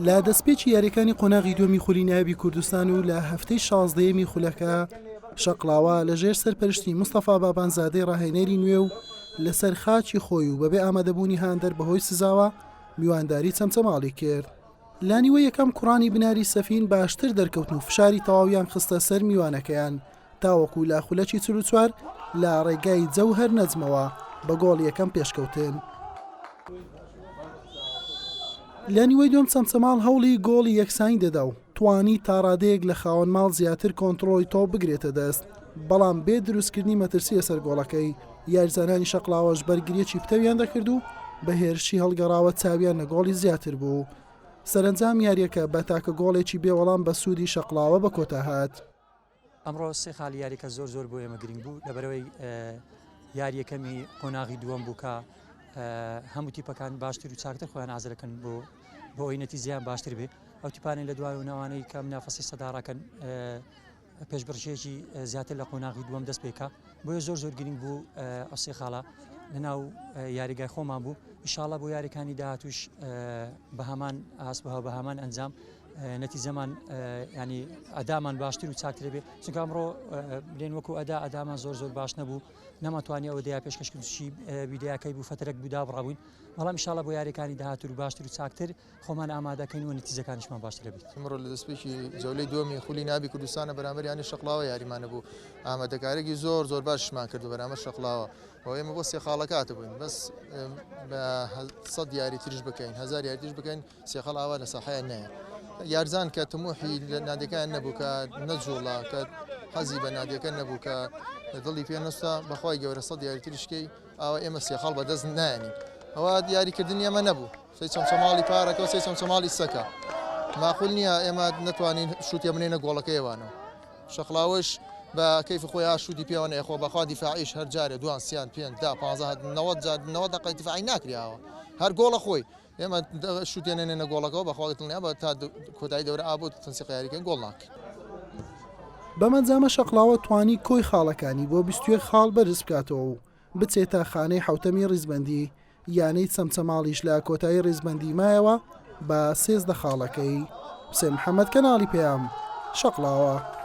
لە دەستپێکی یاریەکانی قۆناغی دووەمی خولی نایابی کوردستان و لە هەفتەی شازدەیەمی خولەکە شەقڵاوە لە ژێر سەرپەرشتی مستەفا بابانزادەی ڕاهێنەری نوێ و لەسەر خاکی خۆی و بەبێ ئامادەبوونی هاندەر بەهۆی سزاوە میوانداری چەمچەماڵی کرد. لە نیوەی یەکەم کوڕانی بناری سەفین باشتر دەرکەوتن و فشاری تەواویان خستە سەر میوانەکەیان تاوەکو لە خولەکی 44 لە ڕێگای جەوهەر نەجمەوە بە گۆڵ یەکەم پێشکەوتن. لە نیوەی دووەم چەمچەماڵ هەوڵی گۆڵی یەکسانی دەدا و توانی تاڕادەیەک لە خاوەن ماڵ زیاتر کۆنتڕۆڵی تۆپ بگرێتە دەست، بەڵام بێ دروستکردنی مەترسی لەسەر گۆڵەکەی، یاریزانانی شەقڵاوەش بەرگرییەکی پتەویان دەکرد و بە هێرشی هەڵگەڕاوە چاویان لە گۆڵی زیاتر بوو. سەرەنجام یارییەکە بە تاکە گۆڵێکی بێ وەڵام بە سوودی شەقڵاوە بە کۆتا هات. ئەمڕۆ سێ خاڵی یاریەکە زۆر زۆر بۆ ئێمە گرنگ بوو لەبەرەوەی یاریەکەمی قۆناغی دووەم بوو کە هەموو تیپەکان باشتر و چاکتر خۆیان ئازرەکەن بۆ بۆ ئەوی نەتیجەیان باشتر بێ ئەو تیپانەی لە دوای و ناوانەی کە منافەسی سەداڕەکەن پێشبڕکێکی زیاتر لە قۆناغی دووەم دەست پێکا بۆیە زۆر زۆر گرنگ بوو ئەو سێ خاڵە لەناو یاریگای خۆمان بوو ئیشاڵە بۆ یاریەکانی داهاتوش بە هەمان ئاست بە بە هەمان ئەنجام نەتیجەمان ینی ئەدامان باشتر و چاکتر بێ چونکە ئەمڕۆ لێن وەکو ئەدا ئەدامان زۆر زۆر باش نەبوو نەماتوانی ئەوە دەیا پێشکەشکردشی بیدیاکەی بوو فترەك بوو دابڕابووین بەڵام ئیشاڵە بۆ یاریەکانی داهاتوو باشتر و چاکتر خۆمان ئامادەکەین و نەتیجەکانیشمان باشتر بێت. ئەمڕۆ لە دەستپێکی جەولەی دووەمی خولی نابی کوردستانە بەرامبەر یانەی شەقڵاوە یاریمان هەبوو، ئامادەکارییەکی زۆر زۆر باشیشمان کرد بەرامبەر شەقڵاوە و ئێمە بۆ سێ خاڵەکە هاتبووین بەس بە سەد یاری تریش بکەین هەزار یاری تریش بکەین سێ خاڵ ئاوا لە ساحەیان نایە. یارزان کە تموحی لە نادیەکەیان نەبوو کە نەجوڵا کە حەزی بە نادیەکە نەبوو کە دڵی پێ نەستا بەخوای گەورە سەد یاری تریش کەی ئاوا ئێمە سێ خاڵ بەدەست نایەنین ئەوە دیاریکردنی ئێمە نەبوو سێ چەمچەماڵی پارەکە و سێ چەمچەماڵی سەکە ماقول نییە ئێمە نەتوانین شووتێ بنێنە گۆڵەکە ئێوانەوە شەقلاوەش بە کەیف خۆی ها شووتی پێوە نەیخۆ بەخوا دیفاعیش هەر جارێ دوان سیان پێنج دا پانزە هەت 90 جار 90 دقەی دیفاعی ناکریاوە هەر گۆڵە خۆی ئێمە شووتێ نێنە گۆڵەکەەوە بەخوا دڵنیا بە تا کۆتایی دەورە ئابوو تەنسیق یاریکەن گۆڵ ناکەین. بەم ئەنجامە شەقڵاوە توانی کۆی خاڵەکانی بۆ 21 خاڵ بەرز بکاتەوە و بچێتە خانەی حەوتەمی ڕیزبەندی، یانەی چەمچەماڵیش لە کۆتایی ڕیزبەندی مایەوە بە 13 خاڵەکەی. حوسێن محەمەد کەناڵی پەیام، شەقڵاوە.